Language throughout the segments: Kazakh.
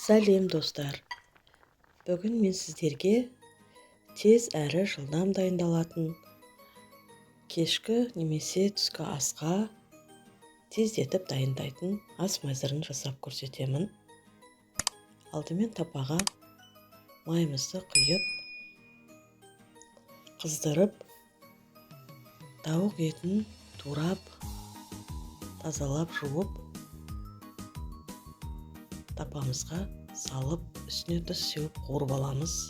Сәлем, достар! Бүгін мен сіздерге тез әрі жылдам дайындалатын, кешкі немесе түскі асқа тездетіп дайындайтын ас мәзірін жасап көрсетемін. Алдымен табаға майымызды құйып, қыздырып, тауық етін турап, тазалап, жуып, табамызға салып, үстіне тұз сеуіп қуырып аламыз.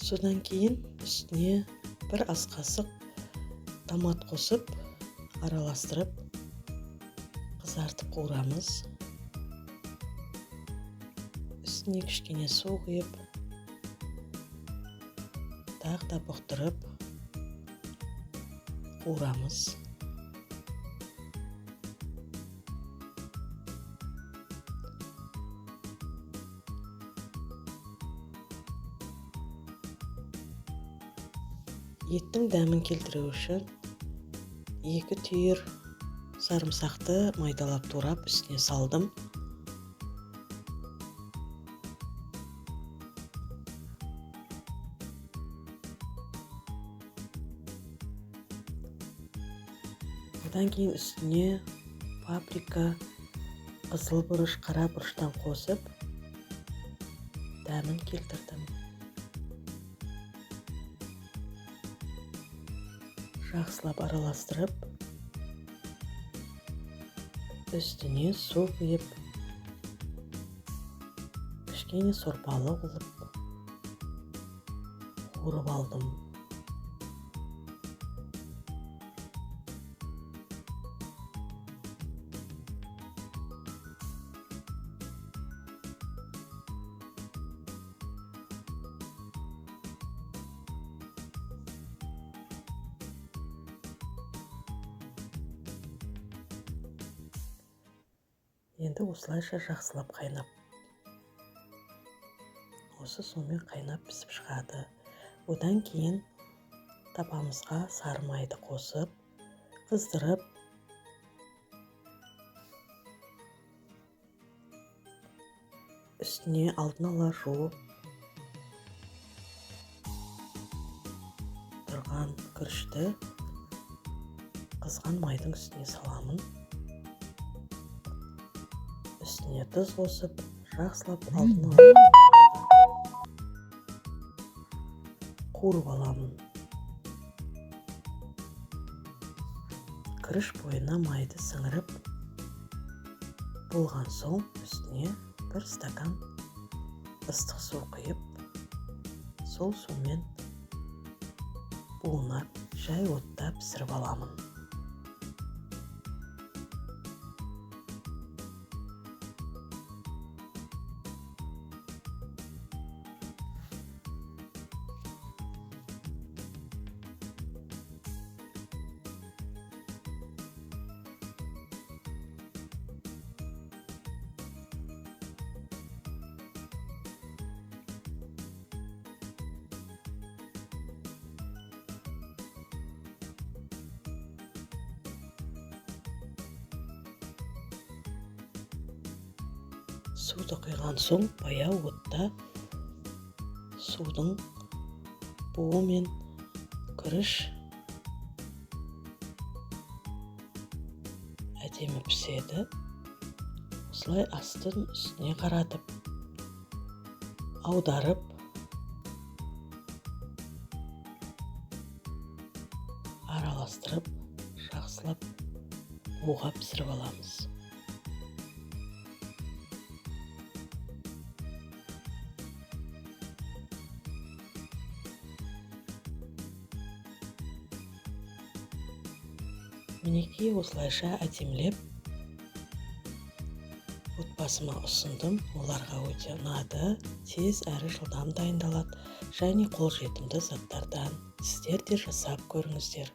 Содан кейін үстіне бір ас қасық томат қосып, араластырып, қызартып қуырамыз. Үстіне кішкене су құйып, тағы да бұқтырып қуырамыз. Еттің дәмін келтіру үшін 2 түйір сарымсақты майдалап турап үстіне салдым. Одан кейін үстіне паприка, қызыл бұрыш, қара бұрыштан қосып дәмін келтірдім. Жақсылап араластырып, үстіне су құйып, кішкене сорпалы қылып қуырып алдым. Енді осылайша жақсылап қайнап, осы сумен қайнап пісіп шығады. Одан кейін табамызға сары майды қосып, қыздырып, үстіне алдын ала жуып тұрған күрішті қызған майдың үстіне саламын. Үстіне тұз қосып, жақсылап алдын ала қуырып аламын. Күріш бойына майды сіңіріп болған соң үстіне 1 стакан ыстық су құйып, сол сумен буына жай отта пісіріп аламын. Суды құйған соң баяу отта судың буы мен күріш әдемі піседі. Осылай астын үстіне қаратып, аударып, араластырып, жақсылап буға пісіріп аламыз. Мінекей, осылайша әдемілеп отбасыма ұсындым. Оларға өте ұнады. Тез әрі жылдам дайындалады және қолжетімді заттардан. Сіздер де жасап көріңіздер.